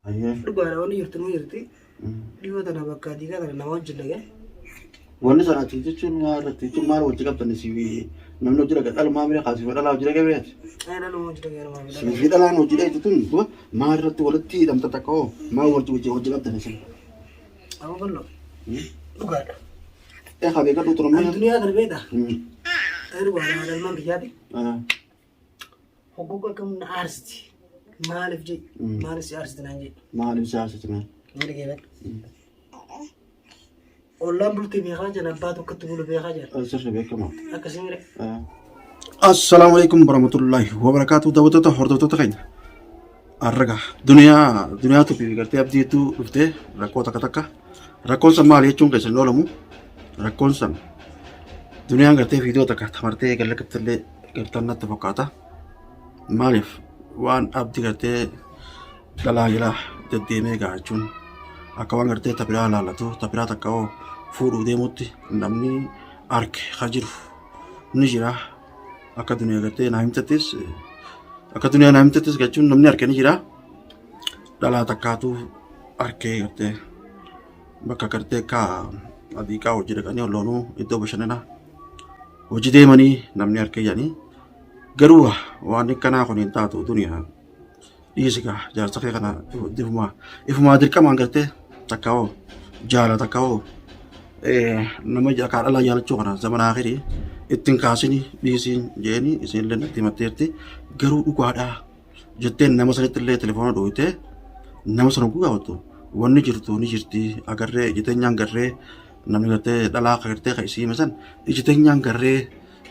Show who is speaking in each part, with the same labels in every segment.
Speaker 1: Hayyee.
Speaker 2: Dhugaadha wanni jirtu nu jirti. Dhiyoo tana bakka diigaa tana nama wajjin dhagee.
Speaker 1: Wanni sana ati jechuun maal irratti jechuun maal wajji qabdan si namni hojii dhaga dhalumaa mire kaasii fi dhalaa hojii dhaga mireeti.
Speaker 2: Dhala hojii dhagee nama
Speaker 1: Si fi dhalaan hojii dhagee tun duba maal irratti walitti hidhamta takka hoo maal wajji wajji hojii qabdan isin.
Speaker 2: Amma bal'oo. Dhugaadha.
Speaker 1: Ee haa beekadhu tura
Speaker 2: Ani
Speaker 1: mana.
Speaker 2: duniyaa kana beektaa? Ee dhugaadha haadha biyyaati. Hogguu akkam na aarsiti. Maaliif jedhi? Maaliif si aarsiti naan jedhi?
Speaker 1: Maaliif si aarsiti naan?
Speaker 2: Ni dhageeffadhu. Ollaan bultii beekaa jiran abbaa tokkotti bulu beekaa jiran.
Speaker 1: Sirri beekama.
Speaker 2: Akkasii mire.
Speaker 1: Assalaamu alaikum warahmatullahi wabarakatuh daawwattoota hordoftoota keenya. Arraga duniyaa duniyaa tupi gartee abdiitu dhuftee rakkoo takka takka rakkoon san maali jechuun keessan hin oolamu rakkoon san duniyaan gartee viidiyoo takka tamartee gallakattillee gartan natti fakkaata. Maaliif waan abdi gartee dhalaa jala deddeemee gaa jechuun akka waan gartee tabiraa laallatu tabiraa takka hoo fuudhuuf deemutti namni arke ka jiru ni jira. Akka duniyaa gartee naa himtettis akka duniyaa naa himtettis jechuun namni arke ni jira. Dhalaa takkaatu arkee gartee bakka gartee akka adiiqaa hojii dhaqanii olloonuu iddoo bashannanaa hojii deemanii namni arkee jedhanii garuu waan akkanaa kun hin taatu duniyaa dhiisi gaa jaarsa kee kana ifumaa ifumaa dirqamaan gartee takka hoo jaala takka hoo nama kaa dhalaa jaalachuu kana zamana akirii ittiin kaasini dhiisiin jeeni isinillee natti himatteerti garuu dhugaadhaa jetteen nama sanitti illee telefoona dhooytee nama sana gaafattu wanni jirtu ni jirti agarree ija teenyaan garree namni gartee dhalaa akka gartee kan isii hime san ija teenyaan garree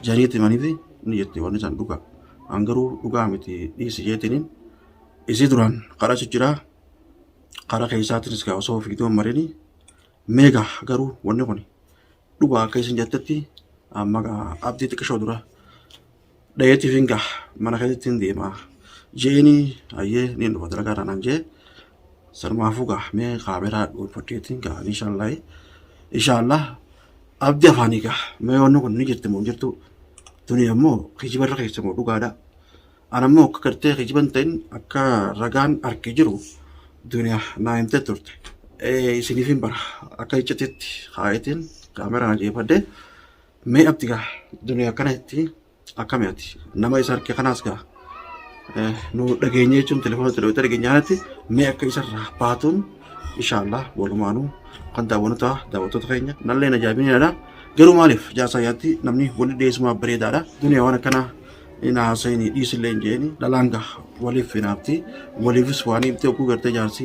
Speaker 1: janiitti himaniifi ni jirti wanni san dhugaa. An garuu dhugaa miti dhiisi jeetiniin isii duraan kadhachu jira karaa keessaatiinis gaa osoo fiidoon marini meegaa garuu wanni kun dhugaa akka isin jettetti amma gaa abdii xiqqishoo dura dhayeetiif hin gaa mana keessatti hin deema jeeni hayyee ni dhufa dalagaa irraa naan jee sanumaafuu gaa mee kaameraa dhuunfadheetiin gaa inshaallah inshaallah abdii afaanii gaa mee wanni kun ni jirti moo hin jirtu tuni ammoo kijiba irra keessa moo dhugaadha an ammoo akka gartee kijiba hin ta'in akka ragaan arke jiru duniyaa naa himtee turte isiniif hin bara akka iccititti kaayetiin kaameraa jeefadhe mee abdi gaa duniyaa akkana itti akkami ati nama isa arke kanaas gaa nu dhageenye jechuun telefoona itti dhageenye kanatti mee akka isarraa baatuun inshaallah walumaanuu kan daawwannu ta'a daawwattoota keenya nallee na jaabiniidha garuu maaliif jaarsaa yaatti namni wali dhiyeessumaa bareedaadha duniyaa waan akkanaa hin haasa'ini dhiisillee hin jeeni dhalaan gaa waliif hinaafti waliifis waan himtee oguu gartee jaarsi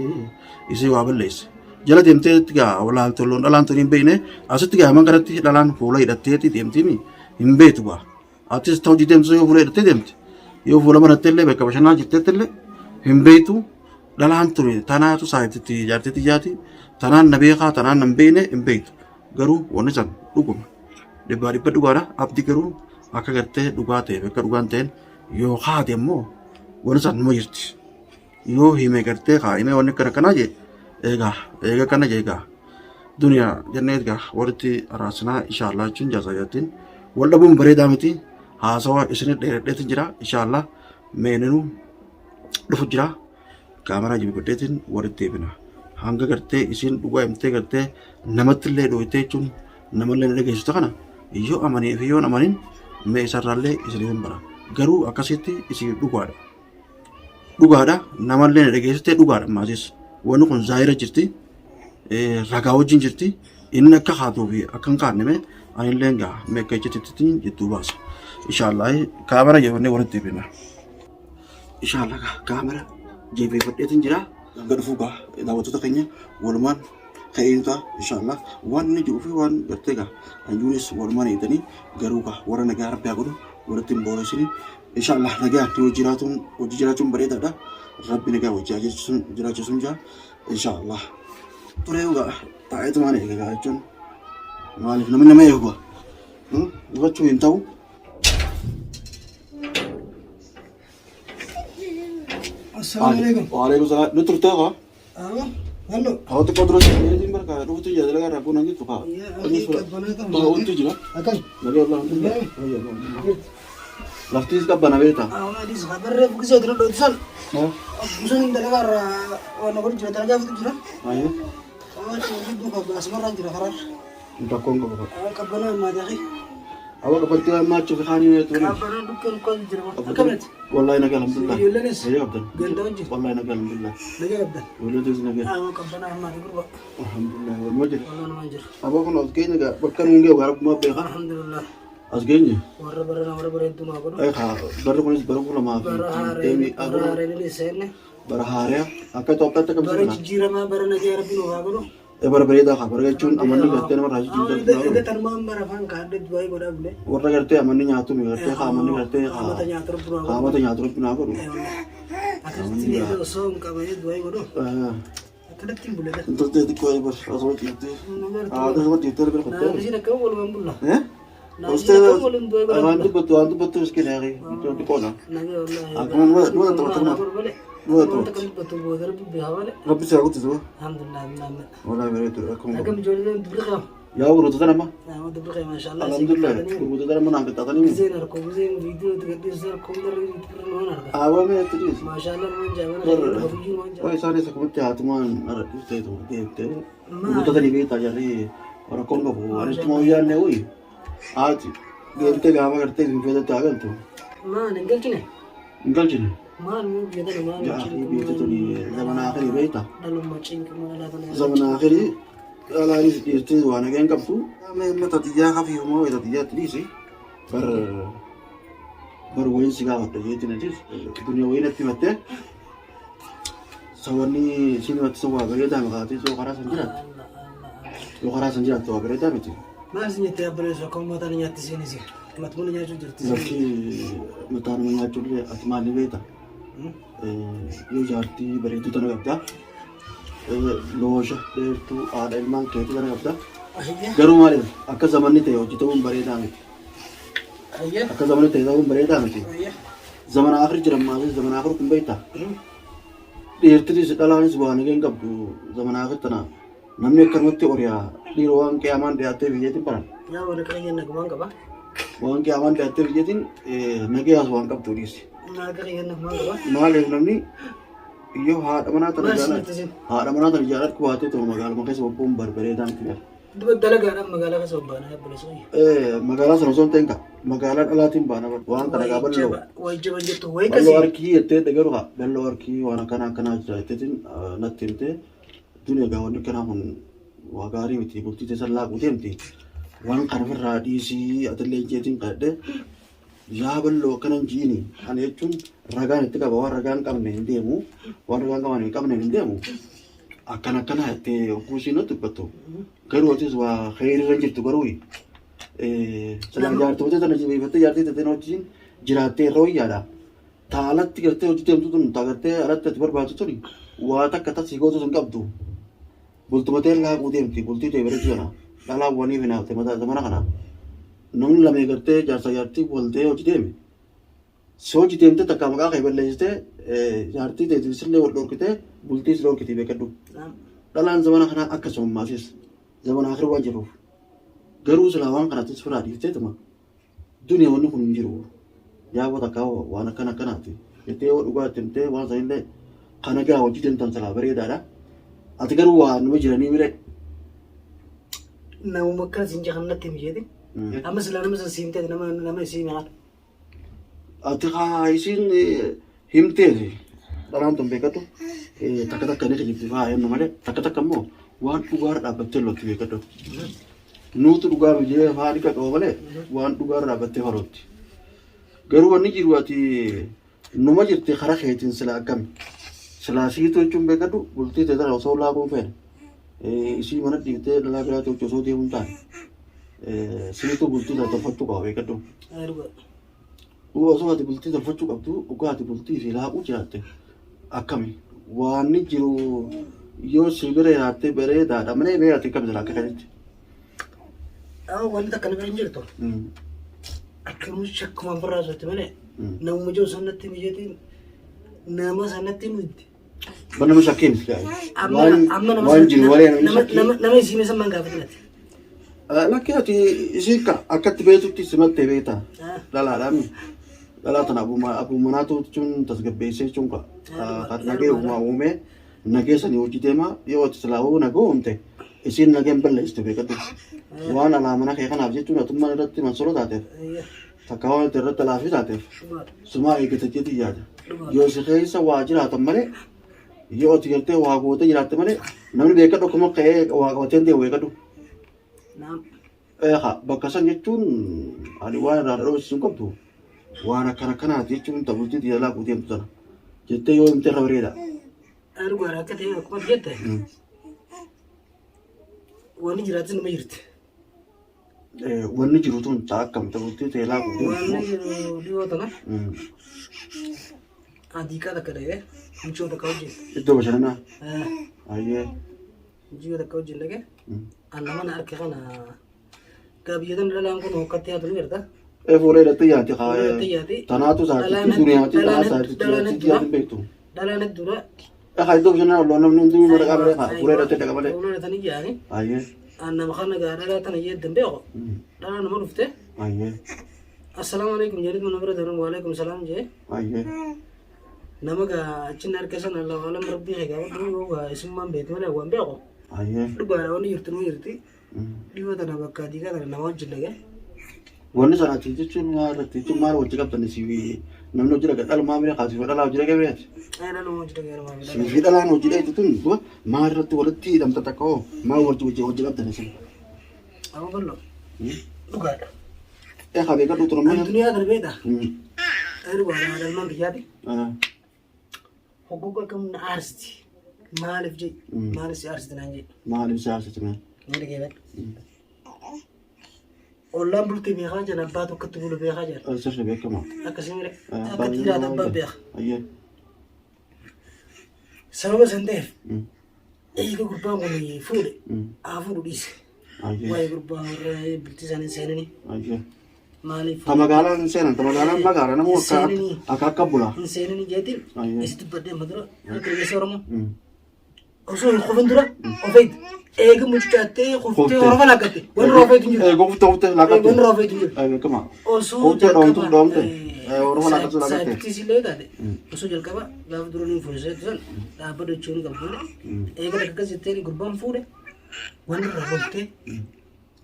Speaker 1: isii waa balleesse jala deemtee gaa walaaltolloon dhalaan tun hin beekne asitti gaa man kanatti dhalaan fuula hidhatteeti deemtiimi hin beektu gaa atis ta'u hojii deemtu yoo fuula hidhattee deemte yoo fuula banattee illee bakka bashannanaa jirteetti illee hin beektu dhalaan tun tanaatu saayititti jaarteetti jaati tanaan na beekaa tanaan na hin beekne hin beektu garuu wanni san dhuguma dhibbaa dhibba dhugaadha abdi garuu akka gartee dhugaa ta'e bakka dhugaan ta'een yoo kaate immoo wanni san numa jirti yoo hime gartee kaa hime wanni akkana akkanaa jee eegaa eega kana jee egaa duniyaa jennee egaa walitti araarsinaa inshaallah jechuun jaarsaa jaartiin wal dhabuun bareedaa miti haasawa isinit dheeradheetin jira inshaallah meeninu dhufu jira kaameraa jibibadheetin walitti deebina hanga gartee isiin dhugaa himtee gartee namatti illee dhooytee jechuun namallee na dhageessitu kana yoo amanii fi yoo hin amanin mee isarraallee isiniif hin bara garuu akkasitti isin dhugaadha dhugaadha namallee na dhageessite dhugaadha maasis wanni kun zaahira jirti ragaa wajjin jirti inni akka haatuu fi akka hin kaanne mee anillee gaa mee akka ijjititti jidduu baasa inshaallah kaamera jebannee walitti deebina inshaallah kaamera jebeeffadheetin jira hanga dhufuu gaa daawwattoota keenya walumaan ka'ee ta'a inshaallah waan inni jiruu fi waan gartee gaa hayyuunis walumaan eegdanii garuu gaa warra nagaa rabbi haa godhu walitti hin booresini Inshallah nagaan yoo jiraatuun hojii jiraachuun bareedaadha. Rabbi nagaa hojii haa jiraachisuun jaa inshallah. Turee egaa taa'eetumaan eegaa jechuun maaliif namni nama eegu gubachuu hin ta'u.
Speaker 2: Assalaamu alaikum.
Speaker 1: Waalaikum salaam. Nu turtee kaa?
Speaker 2: Hallo.
Speaker 1: Haa xiqqoo dura si barka dhuftu jira dalagaa irraa kunan jirtu kaa.
Speaker 2: Yaa akhi qabbanaa ta'u.
Speaker 1: Ta'utti jira.
Speaker 2: Akkam.
Speaker 1: Nagaa Allah. Laftiis qabbana beekta.
Speaker 2: Amadis barree fuggisoo dura dhootu san. Sun dalagaa irraa waan godhu jira dalagaa fitu jira.
Speaker 1: Ayyee.
Speaker 2: Waan hedduu qabdu asumarraa jira karaarra.
Speaker 1: Rakkoon qabu.
Speaker 2: Qabbanaa ammaa ta'e.
Speaker 1: Awa qabattee waan maachuuf kaanii mee tuuni.
Speaker 2: Qabbanaa dhukkee dhukkee jira. Akkamiti?
Speaker 1: Wallahi nagaa alhamdulillah.
Speaker 2: Ijoolleenis
Speaker 1: Fayyaa qabdan.
Speaker 2: ganda wajjin
Speaker 1: Wallahi nagaa alhamdulillah.
Speaker 2: nagaa qabdan.
Speaker 1: Ijoolleetis nagaa.
Speaker 2: Awwa qabbanaa ammaa ta'e gurba.
Speaker 1: Alhamdulillah. Walumaa jira.
Speaker 2: Wallaan waan jira.
Speaker 1: Aboo kun as keenya gaa bakka nuun ga'u gaa rabbumaa beeka.
Speaker 2: Alhamdulillah.
Speaker 1: As geenye.
Speaker 2: Warra barana warra bara hedduu naa godhu.
Speaker 1: Ay haa barri kunis bara kuma lamaa fi
Speaker 2: Bara
Speaker 1: digdamii
Speaker 2: haareen bara
Speaker 1: afur
Speaker 2: haareen illee seenne.
Speaker 1: bara haaraa akka Itoophiyaatti akkam
Speaker 2: Bara
Speaker 1: sirna.
Speaker 2: jijjiiramaa bara nagaa rabbi nuuf haa godhu.
Speaker 1: Ee bara bareedaa haa bara jechuun amanni gartee namarraa jijjiirraa
Speaker 2: Egaa tanumaan bara afaan kaadde du'aa godhaa bule.
Speaker 1: warra gartee amanni nyaatu mi gartee haa amanni gartee haa
Speaker 2: Haamata nyaata rabbi nuuf haa
Speaker 1: haamata nyaatu rabbi naa godhu.
Speaker 2: godhu. Akkasitti egaa osoo hin qabanii du'aa godhu. Akkanatti hin bulle.
Speaker 1: Intaltee xiqqoo bar asuma ciiftee. Asuma ciiftee bira kuttee.
Speaker 2: Naannoo akkam walumaan bulla.
Speaker 1: Eh?
Speaker 2: Naannoo akkam waliin du'aa godhaa
Speaker 1: Waan
Speaker 2: bulla.
Speaker 1: dubbattu waan dubbattu miskiin yaa xiqqoodha.
Speaker 2: Nagaa wallaahi.
Speaker 1: Akkuma numa taphatama. Numa
Speaker 2: Wanta
Speaker 1: taphatama.
Speaker 2: kan dubbatu booda rabbi beekaa malee.
Speaker 1: Rabbi si haa guddisu.
Speaker 2: Alhamdulillah minna.
Speaker 1: Wallahi bareedu akkuma.
Speaker 2: Akkam ijoolleen dubri qaba.
Speaker 1: Yaa gurgurtoota nama.
Speaker 2: Nama dubri qaba maashaallah.
Speaker 1: Alhamdulillah gurgurtoota nama naan qixxaatanii.
Speaker 2: Giseen harkoo giseen viidiyoo itti gadhiisu harkoo darbe dubri waan arga.
Speaker 1: Aaboo mee itti dhiisi.
Speaker 2: Maashaallah waan jaamana hafuyyuun waan
Speaker 1: Waa
Speaker 2: jaamana.
Speaker 1: isaanis akkumatti haatumaan dhiiftee deemtee. Gurgurtoota ni beektaa jarri rakkoon qabu. Ani ittuma guyyaanne uyi. Haati deemtee gaafa gartee finfinneetti haa galtu.
Speaker 2: Maal hin galchine?
Speaker 1: Hin galchine.
Speaker 2: Maal moo biyya tana maal
Speaker 1: Yaa akhi biyya tuni zamana akhirii beektaa.
Speaker 2: Dhalummaa cinqii laata
Speaker 1: Zamana akhirii dhalaanis dhiirtis waa nagaa hin qabdu. Mee amma tatiyyaa hafii homaa wayii tatiyyaa itti dhiisi. Bar bar wayiin si gaafadha jeetiin atis duniyaa wayiin natti himattee sawanni siin himatte sun waa bareedaa maqaatii yoo karaa san jiraatte yoo karaa san jiraatte waa bareedaa miti.
Speaker 2: Maal si nyattee abboleessu akka uummataan nyaatti isiinis matmuna nyaachuu jirti.
Speaker 1: Lakki mataa nama nyaachuullee ati maal ni beekta? Yoo jaartii bareedduu tana qabda. Loosha dheertuu haadha ilmaan keetii tana qabda. Garuu maaliif akka zamanni ta'e hojii ta'uun bareedaa miti. Akka zamanni ta'e ta'uun bareedaa miti. Zamana afur jiran maatii zamana afur kun beekta. Dhiirtinis dhalaanis waa nageen hin qabdu zamana afur tana namni akkanumatti oriyaa dhiira waan qiyaamaan dhiyaattee biyyeetiin baran.
Speaker 2: Yaa wal qayyeen nagumaan qaba.
Speaker 1: Waan qiyaamaan dhiyaattee biyyeetiin nagayaas waan qabdu dhiisi.
Speaker 2: Naga qayyeen nagumaan qaba.
Speaker 1: Maaliif namni yoo haadha manaa tana
Speaker 2: Maal
Speaker 1: jaalladhu
Speaker 2: sitti
Speaker 1: haadha manaa tana jaalladhu baatee tuma magaaluma keessa bobboon barbareedaa miti bara.
Speaker 2: Duba dalagaadhaan magaalaa keessa bobbaana obboleessa kiyya.
Speaker 1: Magaalaa sana osoo hin ta'in kaa magaalaa dhalaatiin baana bara waan kana gaa bal'oo.
Speaker 2: Wayi jaban jettu wayi
Speaker 1: Bal'oo
Speaker 2: kasii.
Speaker 1: harkii jettee dhagaru haa bal'oo harkii waan akkana akkanaa jira jetteetiin natti himtee duni egaa wanni akkanaa kun waa gaarii miti bultii teessan laaquu deemti waan kana ofirraa dhiisii atillee jeetiin kadhadhe yaa bal'oo akkana hin jiini ani jechuun ragaan itti qaba waan ragaan qabne hin deemu waan ragaan qaban hin qabne hin deemu akkana akkana jettee hogguu isiin natti dubbattu garuu atis waa kheyriirra hin jirtu garuu silaa jaartoota tana jabeeffattee jaartii tateen wajjin jiraattee irra wayyaadha. Ta alatti gartee hojii deemtu tun ta gartee alatti ati barbaaddu tun waa takka tasii gootu sun qabdu. Bultumatee laaquu deemti bultii ta'e bareedu sana dhalaan waniif hinaafte mataa zamana kana. Namni lamee gartee jaarsa jaartii wal ta'ee hojii deeme. Si hojii deemte takka maqaa kee balleessitee jaartii teetiif sillee wal dhorkitee bultii si dhorkiti beekadhu. Dhalaan zamana kanaa akkasuma maasis zamana akir waan jiruuf. Garuu silaa waan kanattis firaa dhiifteetuma duniya wanni kun hin jiru. Yaa wata takka waan akkana akkanaati. Jettee yoo dhugaa itti himtee waan sanillee kana gaa hojii deemtan silaa bareedaadha. Ati garuu waa numa jiranii mire.
Speaker 2: Namuma akkana siin jahan natti himi jeetin. Amma silaa nama san siim ta'e nama nama isii maal.
Speaker 1: Ati haa isiin himteeti. Dhalaan tun beekadhu takka takka ni kijibdi faa jennu malee takka takka immoo waan dhugaarra dhaabbattee lolti beekadhu. Nuutu dhugaa mijee faa ni qaqaba malee waan dhugaarra dhaabbattee falootti. Garuu wanni jiru ati numa jirti karaa keetiin sila akkami. Silaa siitu jechuun beekadhu bultii ta'e tana osoo laaquun feene. Isii mana dhiiftee dhalaa biraatti hojii osoo deemuun taane. Siitu bultii tana tolfachuu qaba beekadhu. Osoo ati bultii tolfachuu qabdu dhugaa ati bultii fi laaquu jiraatte akkami waanni jiru yoo si bira jiraatte bareedaadha malee mee ati akkam jira akka kanatti.
Speaker 2: Wanti takka na bira hin jirtu. Akkanuma shakkumaan birraa sotti malee namuma jiru sanatti mijeetiin nama sanatti nuti.
Speaker 1: Ban nama shakkii miti waan waan jiru walee namni shakkii.
Speaker 2: Nama isii meeshaan maan gaafatinati.
Speaker 1: Lakki ati isii ka akkatti beektutti simattee beekta dhalaadhaan. Dhalaa tana abbuma manaatu jechuun tasgabbeessee jechuun ka nagee uumaa uumee nagee sanii hojii deema yoo ati silaa hoo nagee uumte isiin nagee hin balleessitu beekadhu. Waan alaa mana kee kanaaf jechuun atummaan irratti mansoloo taateef takka waan ati irratti alaafii taateef sumaa eeggata jeetii yaada. Yoo si keessa waa jiraatan malee yoo ati gartee waa gootee jiraatte malee namni beekadhu akkuma ka'ee waa qabatee hin deemu beekadhu.
Speaker 2: Naam.
Speaker 1: Eegaa bakka san jechuun ani waan irraa dhoofsisu hin qabdu waan akkana akkanaati jechuun ta bultii tiyya laaquu deemtu tana jettee yoo himte irra bareeda.
Speaker 2: Dhugaadha akka ta'e akkuma jette wanni jiraatis nama jirti.
Speaker 1: Wanni jiru tun ta akkam ta bultii tiyya laaquu deemtu
Speaker 2: Wanni
Speaker 1: moo?
Speaker 2: jiru dhiyoo tana adiiqaa takka dhaqee mucoo takka wajjin.
Speaker 1: Iddoo bashannanaa. Ayyee.
Speaker 2: Mucoo takka wajjin dhaqee an nama na arke kana gaa biyya tana dhalaan kun hokkatti haatu ni garta.
Speaker 1: Ee fuula hidhattee yaati haa.
Speaker 2: Fuula hidhattee yaati.
Speaker 1: Tanaatu
Speaker 2: Dhalaan
Speaker 1: saatitti duniyaati tanaa
Speaker 2: dhalaan
Speaker 1: saatitti
Speaker 2: dhalaan
Speaker 1: yaati
Speaker 2: hedduudha.
Speaker 1: hin beektu.
Speaker 2: Dhalaan hedduudha.
Speaker 1: Ee haa iddoo bashannanaa ollaa namni hundinuu mana qabalee haa fuula hidhattee dhaqa malee.
Speaker 2: Fuula hidhatanii yaani.
Speaker 1: Ayyee.
Speaker 2: An nama kana gaa dhalaa tana yeeddan beeku. Dhalaa nama dhufte.
Speaker 1: Ayyee.
Speaker 2: Assalaamu alaikum jedhit mana bira darban waalaikum salaam jee.
Speaker 1: Ayyee.
Speaker 2: Nama gaa achi na harka sana Allahu alam rabbii kee gaafadhu yoo gaa isummaan beektu malee waan beeku.
Speaker 1: Ayyee.
Speaker 2: Dhugaadha wanni jirtu nu jirti. Dhiyoo tana bakka diigaa tana nama wajjin dhagee.
Speaker 1: Wanni sana ati jechuun maal irratti jechuun maal wajji qabdan si namni hojii dhaga dhalumaa mire kaasii fi dhalaa hojii dhaga mireeti.
Speaker 2: Ay dhaluma hojii dhagee nama
Speaker 1: Si fi dhalaan hojii dhagee tun duba maal irratti walitti hidhamta takka hoo maal wajji wajji hojii qabdan isin.
Speaker 2: Amma bal'oo dhugaadha.
Speaker 1: Ee haa beekadhu tura
Speaker 2: Ani
Speaker 1: mana.
Speaker 2: duniyaa tana beektaa? Ay dhugaadha dhalmaan biyyaati. Hoggoggo akkam na aarsiti. Maaliif jee? Maaliif si aarsiti naan jee?
Speaker 1: Maaliif si aarsiti naan?
Speaker 2: Ni dhageeffadhu. Ollaan bultii beekaa jedhan abbaa tokkotti bulu beekaa jedhan.
Speaker 1: Sirri beekama.
Speaker 2: Akkasii malee akka jiraatu abbaan beeka.
Speaker 1: Ayyee.
Speaker 2: Sababa san ta'eef eega gurbaan kun fuudhe haa fuudhu dhiise. Waa'ee gurbaa warra bultii isaanii seenanii maaliif
Speaker 1: Ta magaalaan hin seenan, ta magaalaan magaala namuu akka
Speaker 2: Seenanii.
Speaker 1: akka akka bula.
Speaker 2: hin seenanii jeetiin
Speaker 1: Ayyee.
Speaker 2: isi dubbadhee amma dura akka dhageessa Oromoo osoo hin kufin dura ofeet eega mucucaattee kuftee
Speaker 1: Kuftee.
Speaker 2: horofa laaqatte wanni roofeetu hin jiru.
Speaker 1: Eega kuftee kuftee laaqatte.
Speaker 2: Wanni roofeetu hin jiru.
Speaker 1: Beekama.
Speaker 2: Osoo
Speaker 1: Kuftee dhoomtu
Speaker 2: jalqaba,
Speaker 1: dhoomte. Horofa laaqattu laaqatte.
Speaker 2: Saayibtiis illee taate osoo jalqaba gaafa dura ni fuudhe san dhaabbata jechuun qabdu malee eega takka akkas jettee gurbaan fuudhe wanni irraa loltee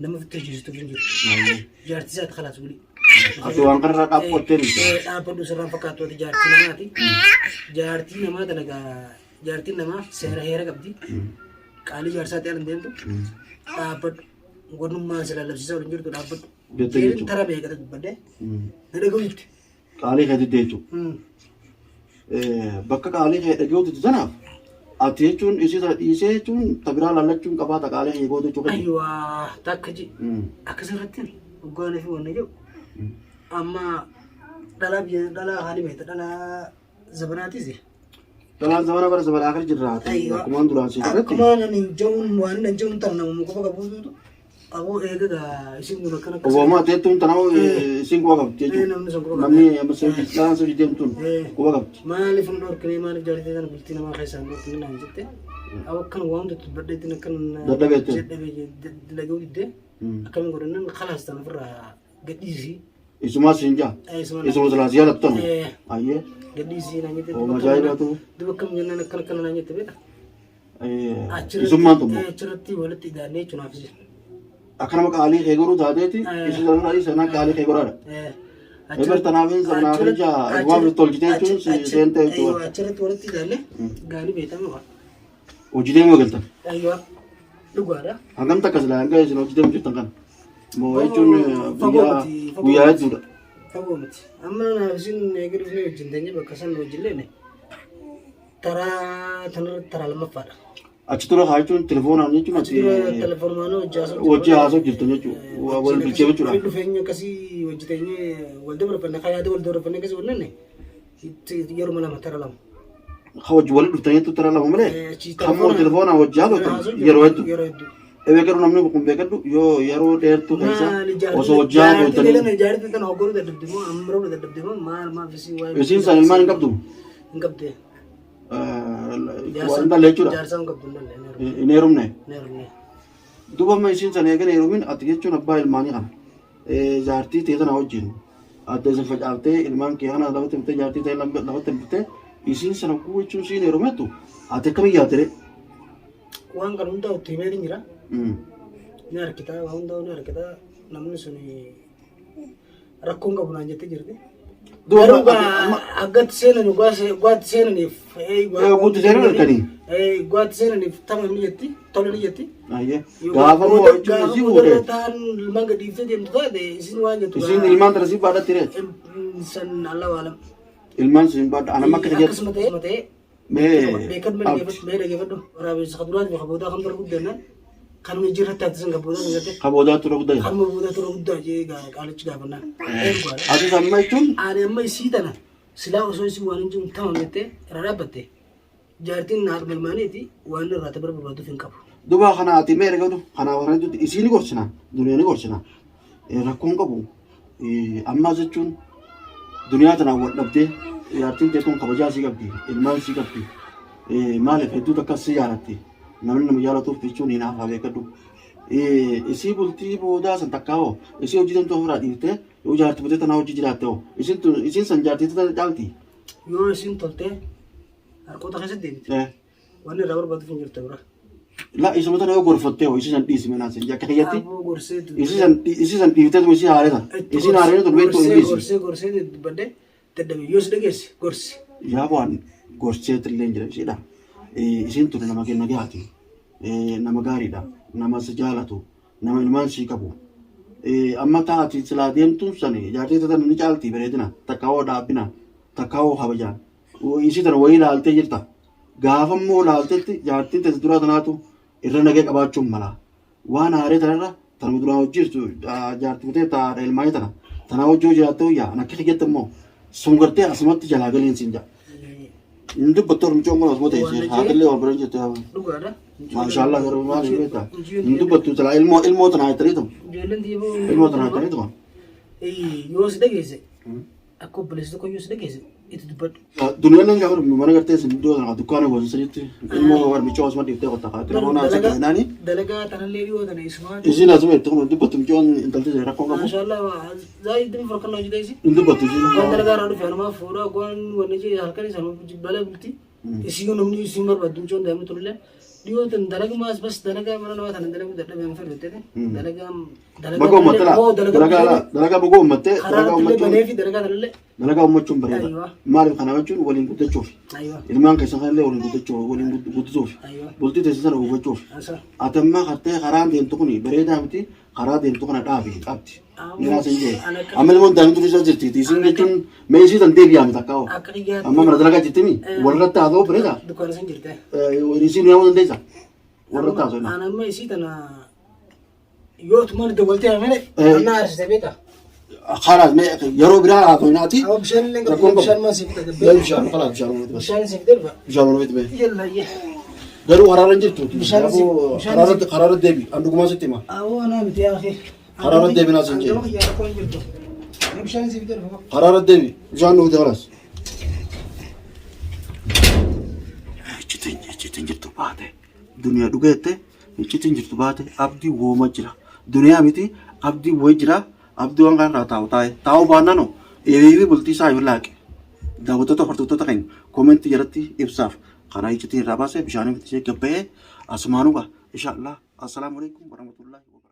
Speaker 2: nama fitti hojjechiistuuf hin jiru. Jaartii isaati kalaas wuli.
Speaker 1: Ati waan kanarraa dhaabbattee miti.
Speaker 2: Dhaabbadhu sirraan fakkaattu ati jaartii namaati. Jaartii namaa tana gaa jaartiin namaa seera heera qabdi. Qaalii jaarsaatti ala hin deemtu. Dhaabbadhu. Wannummaan si lallabsiisaa waliin jirtu dhaabbadhu.
Speaker 1: Jettee
Speaker 2: Jeerin
Speaker 1: jechuudha.
Speaker 2: tara beekata dubbadhee. Na dhaga'u jirti.
Speaker 1: Qaalii kee diddee jechuudha. Bakka qaalii kee dhaga'uu diddu tanaaf ati jechuun isii tana dhiisee jechuun ta biraa laallachuun qabaata qaalii kee goote jechuudha.
Speaker 2: Ayyuwaa takka ji akkasirratti dhugaan fi wanni jiru amma dhalaa biyya dhalaa haali beekta dhalaa zabanaatis.
Speaker 1: Dhalaan zamana bara zamana akar jirra.
Speaker 2: Ayyuwaa.
Speaker 1: Akkumaan duraan si irratti.
Speaker 2: Akkuma nan hin ja'uun waan nan ja'uun tana namuma qofa qabuutu aboo eega gaa isin kun akkana akkas.
Speaker 1: Obbo Ammaa teettuun tana isiin quba qabdi jechuudha.
Speaker 2: Namni sun quba qabdi.
Speaker 1: Namni amma dhalaan sun deemtuun quba qabdi.
Speaker 2: Maaliif nu dhorkine maaliif jaartii tana bultii namaa keessaa nu dhorkine naan jette. Aboo akkan waan hunda dubbadheetiin akkan
Speaker 1: Dadhabeette.
Speaker 2: dadhabee dalaguu diddee akkamiin godhannan kalaas tan ofirraa gadhiisii.
Speaker 1: Isumaa siin jaa.
Speaker 2: Isuma
Speaker 1: Isuma silaa si jaalattu tanu. Ayyee.
Speaker 2: Gadhiisii naan jette.
Speaker 1: Ooma ajaa'ibaatu.
Speaker 2: Duba akkam jennaan akkana akkana naan jette beektaa.
Speaker 1: Isummaan tummo.
Speaker 2: Achirratti walitti idaannee jechuun haafise.
Speaker 1: Akka nama qaalii kee godhuu taateeti isi sana sanaa qaalii kee godhaadha. Eber tanaafin sabnaa fi jaa waan tolchitee jechuun si seentee jechuudha.
Speaker 2: Achirratti walitti idaannee gaarii beekama.
Speaker 1: Hojii deemuu eegaltan.
Speaker 2: Ayyoo dhugaadha.
Speaker 1: Hangam takka silaa hanga isin hojii deemu jirtan kana. Moo jechuun
Speaker 2: Fagoo
Speaker 1: guyyaa
Speaker 2: miti, fagoo
Speaker 1: guyyaa
Speaker 2: miti.
Speaker 1: hedduudha.
Speaker 2: Fagoo miti. Amma naaf isin eega dhufnee wajjin teenyee bakka san wajjin leene taraa tanarratti taraa lammaffaadha.
Speaker 1: Achi tura haa jechuun telefoonaan jechuun
Speaker 2: Achi dura
Speaker 1: ati
Speaker 2: telefoonaan hojii haasa'u
Speaker 1: hojii haasa'u jirtan jechuudha. Wal bilcheeffachuudhaaf.
Speaker 2: Wal dhufeenya akkasii hojii teenyee wal dabarfanne kan yaada wal dabarfanne akkasii wal yeruma lama tara lama.
Speaker 1: Ka wajji walitti dhuftanii tara lama malee
Speaker 2: Achi
Speaker 1: kan moo telefoonaan wajji haasoftan yeroo hedduu.
Speaker 2: Yeroo hedduu.
Speaker 1: Ebeekadhu namni kun beekadhu yoo yeroo dheertuu keessa
Speaker 2: Maali jaartii
Speaker 1: osoo wajji haasoftanii
Speaker 2: tana jaartii tana hogganuu dadhabde moo ammaruu dadhabde moo maal maaf isii waa'ee
Speaker 1: isiin san ilmaan hin qabdu.
Speaker 2: hin qabde.
Speaker 1: Waan hin dhalle jechuudha.
Speaker 2: Jaarsaa hin qabdu hin dhalle.
Speaker 1: Hin heerumne.
Speaker 2: Hin heerumne.
Speaker 1: Duuba amma isiin san eegale heerumin ati jechuun abbaa ilmaanii kana jaartii ta'e tana wajjin Adda isin facaaftee ilmaan kee kana lafatti bittee jaartii ta'e lafatti bittee isiin sana kuu jechuun siin heerumettu ati akkamiin yaadde?
Speaker 2: Waan kana hundaa itti himee jira. Ni harkitaa waan hundaa ni harkitaa namni sun rakkoon qabu naan jettee jirti. Garuu aggatti seenan dhugaatti seenaniif.
Speaker 1: Guutti seenan harkanii?
Speaker 2: Dhugaatti seenaniif tama ni jetti tola ni jetti.
Speaker 1: Gaafa immoo jechuun isii fuudhee.
Speaker 2: Ta'an ilmaan gadi dhiiftee deemtu taate isin waan jettu.
Speaker 1: Isiin ilmaan tana sii baadhatti ree?
Speaker 2: San Allah alam.
Speaker 1: Ilmaan siin baadha anam akka jettu.
Speaker 2: Akkasuma ta'ee
Speaker 1: Mee
Speaker 2: beekadhu mee dhaggeeffadhu waraabessa ka duraati ka boodaa kan bara guddannaan kanuma jirratti ati san ka boodaa san gartee
Speaker 1: Ka boodaa tura guddaa jira.
Speaker 2: Kanuma boodaa tura guddaa jee qaalichi gaafannaan.
Speaker 1: Atis amma jechuun
Speaker 2: Ani amma isii tana silaa osoo isii waan hin jiru tamamnettee irra dhaabbatte jaartiin haadhuma ilmaaniiti waan irraa ta bira barbaaduuf hin qabu.
Speaker 1: Duba kana ati mee dhaggeeffadhu kana warra jechuun isii ni gorsina duniyaa ni gorsina rakkoon qabu ammaa jechuun duniyaa tanaan wal dhabdee jaartiin tee tun kabajaa sii qabdi ilmaan sii qabdi maaliif hedduu takka si jaalatti namni nama jaalatuuf jechuun hin hafaa beekadhu. Isii bultii boodaa san takkaa hoo isii hojii tamtuu ofirraa dhiiftee yoo jaartii bultee tanaa hojii jiraatte hoo isin tun isin san jaartii tana caalti.
Speaker 2: Yoo isin toltee harkoota keessatti deebite wanni irraa barbaaduuf hin jirtu bira.
Speaker 1: La isuma tana yoo gorfattee hoo isii san dhiisi manaa sin akka kiyyatti
Speaker 2: Aboo gorsee
Speaker 1: isii san dhiiftee tuma isii haaree tan isiin haaree tun beektu hin dhiisi.
Speaker 2: Gorsee gorsee dubbadhee dadhabe yoo si dhageesse gorsi.
Speaker 1: Yaa waan gorseet illee jira isiidha. Isiin tun nama kenna gahaati. Nama gaariidha. Nama si jaalatu. Nama ilmaan sii qabu. Amma taati silaa deemtuun sani jaartii tatan ni caalti bareedina. Takka hoo dhaabbina. Takka hoo kabajaan. Isii tana wayii laaltee jirta. Gaafa immoo laaltetti jaartiin tati duraa tanaatu irra nagee qabaachuun mala. Waan haaree tanarra tanuma duraan hojjiirtu jaartii kutee taadha ilmaanii tana. Tanaa hojii hojii jiraattee wayyaa an akka kiyyatti immoo sun gartee asumatti jalaa galiin siin jaa. Hin dubbattu ormichoon kun asuma teessee haatillee wal bira jirtu yaa.
Speaker 2: Dhugaadha.
Speaker 1: Maashaallah garuu maal hin beektaa. Hin dubbattu silaa ilmoo ilmoo tanaa jettanii tuma.
Speaker 2: Ijoolleen diiboo.
Speaker 1: Ilmoo tanaa jettanii tuma.
Speaker 2: Yoo si dhageesse akka obboleessi tokko yoo si dhageesse itti dubbadhu.
Speaker 1: Duniyaan nan gaafa mana gartee isin iddoo sana dukkaana gosa sanitti ilmoo warmichoo asuma dhiiftee qotta kaa telefoona asii kennaani.
Speaker 2: Dalagaa tanallee dhiyoo tana isumaan.
Speaker 1: Isiin asuma itti kun dubbattu micoon intalti ishee rakkoo qabu.
Speaker 2: Maashaallah zaayii dhimma farkannaa hojii ta'isi.
Speaker 1: Hin dubbattu isiin.
Speaker 2: Waan dalagaa irraa dhufe anumaa fuudhaa waan wanni jee halkan isa bala bulti. Isii yoo namni isiin barbaaddu micoon daa'imni tunillee dhiyoo tan dalagumaas bas dalagaa mana namaa tana dalaguu dadhabee hin fedhu jettee dalagaa
Speaker 1: Baga uummatte laa dalagaa laa dalagaa baga uummattee
Speaker 2: karaa
Speaker 1: dalagaa
Speaker 2: illee
Speaker 1: uummachuun
Speaker 2: banee fi dalagaa tanallee.
Speaker 1: Dalagaa uummachuun bareeda.
Speaker 2: Aywa.
Speaker 1: Maaliif kana jechuun waliin guddachuuf.
Speaker 2: Aywa.
Speaker 1: Ilmaan keessan kanallee waliin guddachuuf waliin guddisuuf.
Speaker 2: Aywa.
Speaker 1: Bultii teessan sana uwwachuuf.
Speaker 2: Asa.
Speaker 1: Ati ammaa kartee karaan deemtu kun bareedaa miti karaa deemtu kana dhaabi qabdi.
Speaker 2: Ammoo
Speaker 1: Miraa sin jee.
Speaker 2: ana akka-
Speaker 1: Amma ilmoon daa'imni tun isa jirti. Isin jechuun mee isii tan deebi'aa miti akka hoo.
Speaker 2: Akka kiyyaatti.
Speaker 1: Amma mana dalagaa jirti mi? Walirratti haa ta'u bareeda.
Speaker 2: Dukkaana san jirte.
Speaker 1: Isiin yaa'uu dandeessa. Walirratti haa ta'u.
Speaker 2: Ana amma isii tana yoo tumaan dawwaltee hafene anna aarsite beekta.
Speaker 1: Khalaas mee yeroo biraa haa ta'u naati.
Speaker 2: Awwa bishaan illee
Speaker 1: Rakkoon
Speaker 2: qabu
Speaker 1: qabu.
Speaker 2: bishaan maan siif fida
Speaker 1: Mee bishaan khalaas bishaan uumamti bas.
Speaker 2: Bishaan siif fida dhufa.
Speaker 1: Bishaan uumamti bee.
Speaker 2: Yalla yee.
Speaker 1: Garuu haraara hin jirtu.
Speaker 2: Bishaan si- bishaan
Speaker 1: Haraara haraara deebi. An dhugumaa sitti hima.
Speaker 2: Awwa anaa miti yaa akhi.
Speaker 1: Haraara deebinaa siin jedhe.
Speaker 2: Angama kiyyaa rakkoon hin jirtu. Mee bishaan siif fida dhufa.
Speaker 1: Haraara deebi. Bishaan dhugte khalaas. Iccitiin iccitiin jirtu baate. Duniyaa dhugeette iccitiin jirtu baate abdii wooma jira. Duniyaa miti abdii woyi jira. Abdii waan kanarraa taa'u taa'e. Taa'uu baannaan hiriirri bultii isaa yoo laaqe. Daawwattoota hordoftoota keenya koomentii jalatti ibsaaf karaa iccitii irraa baasee bishaanii fitishee gabba'ee asumaanuu gaa insha Allah. Assalaamu alaikum warahmatullahi wabarakatuh.